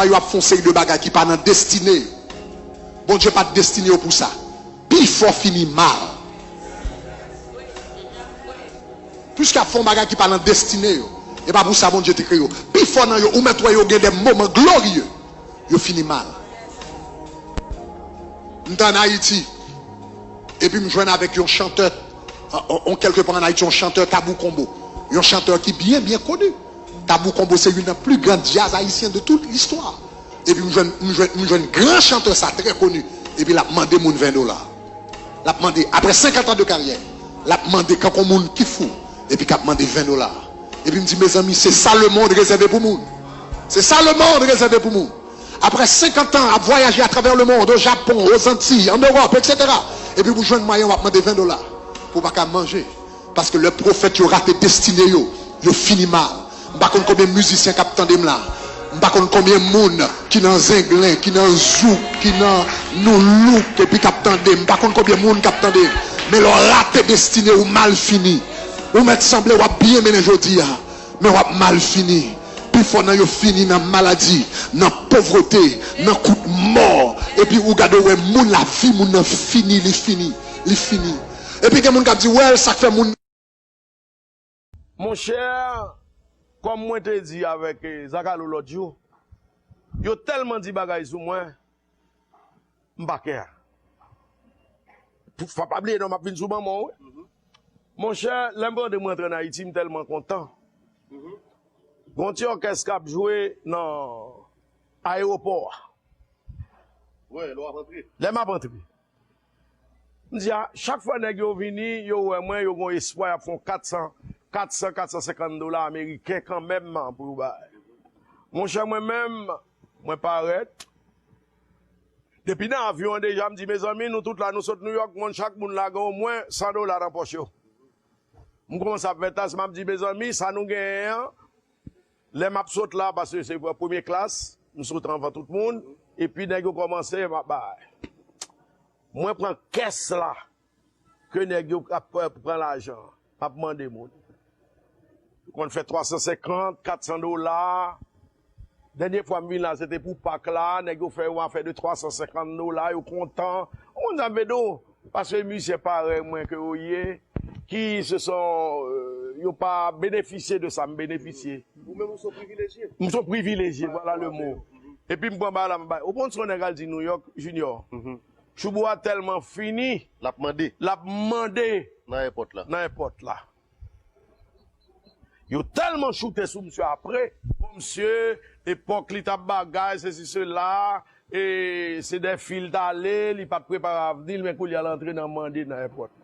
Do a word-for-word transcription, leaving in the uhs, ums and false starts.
Yo ap fè yon seri de bagay ki pa nan destine yo. Bondye pa t destine yo pou sa. Pifò fini mal. Piske y ap fè yon bagay ki pa nan destine yo. E pa pou sa Bondye te kreye yo. Pifò nan yo, ou mèt wè yo gen de moman glorye. Yo fini mal. M t ann Ayiti. Epi m jwenn avèk yon chantè, on, on, kèlke pa ann Ayiti, yon chantè Tabou Combo. Yon chantè ki byen, byen koni. Tabou Combo se youn nan pli gran djaz ayisyen de tout listwa. Epi m jwenn, m jwenn, m jwenn gran chantè sa trè koni. Epi l ap mande moun ven dola. L ap mande, apre senkant an de karyè, l ap mande kankou moun ki fou. Epi k ap mande ven dola. Epi m di, mezanmi, se sa lemonn rezève pou moun. Se sa lemonn rezève pou moun. Apre senkant an ap vwayaje atravè lemonn, o Japon, o Zantiy, an Ewòp, etsetera. Epi pou jwenn mwayen w ap mande ven dola pou w pa ka manje. Paske lè pwofèt yo rate destine yo, yo fini mal. M pa konn konbyen mizisyen k ap tande m la. M pa konn konbyen moun ki nan zenglen, ki nan zouk, ki nan noulouk, epi k ap tande m. M pa konn konbyen moun k ap tande m. Men lè w rate destine ou, mal fini. Ou mèt sanble w ap byen mennen jodi a, men w ap mal fini. Pifò nan yo fini nan maladi, nan povrete, nan kout mò. Epi ou gade, ou wè moun, lavi moun nan fini, li fini, li fini. Epi gen moun k ap di, wè, sa k fè moun. Monchè, kòm mwen te di avèk, eh, Zakalo lòt jou, yo tèlman di bagay sou mwen, m pa kè. Pou, fò pa bliye non, m ap vin sou manman w, wi. Monchè, lè m tande mwen rantre ann Ayiti, m tèlman kontan. Gon ti òkès k ap jwe nan ayewopò a. Lè m ap antre. M di a, chak fwa nèg yo vini, yo wè mwen, yo gon espwa, y ap fè yon kat san, kat san, kat san senkant dola ameriken kanmenm pou yo bay. Monchè, mwen menm, mwen parèt. Depi nan avyon an deja, m di, mezanmi, nou tout la, nou sot Nouyòk, moun, chak moun la gen omwen san dola nan pòch yo. M kòmanse ap fè tas, m ap di, mezanmi, sa nou genyen an, lè m ap sot la, paske se premye klas, m sot anvan tout moun, epi nèg yo kòmanse, m ap bay. Mwen pran kès la, ke nèg yo ap pran lajan, m ap mande moun. Yo konn fè twa san senkant, kat san dola. Dènye fwa m vin la, se te pou Pak la, nèg yo fè yon afè de twa san senkant dola, yo kontan. Ou konn sa m vle di w? Paske mizisyen parèy mwen ke yo ye, ki se son, euh, yo pa benefisye de sa m benefisye. Ou menm ou se yon privilejye. M se yon privilejye, vwala le mo. Epi m pran bagay la, m bay. Ou konn se yon nèg al di Nouyòk, Junior. Choubou a tèlman fini. L ap mande. L ap mande. Nan èpòt la. Nan èpòt la. Yo tèlman choute sou misye apre. Bon, misye, epòk li t ap bagay, sesi, sela, e se de fi l t ale, li pa t prepare avni l, men kounye a l antre nan mande nan èpòt.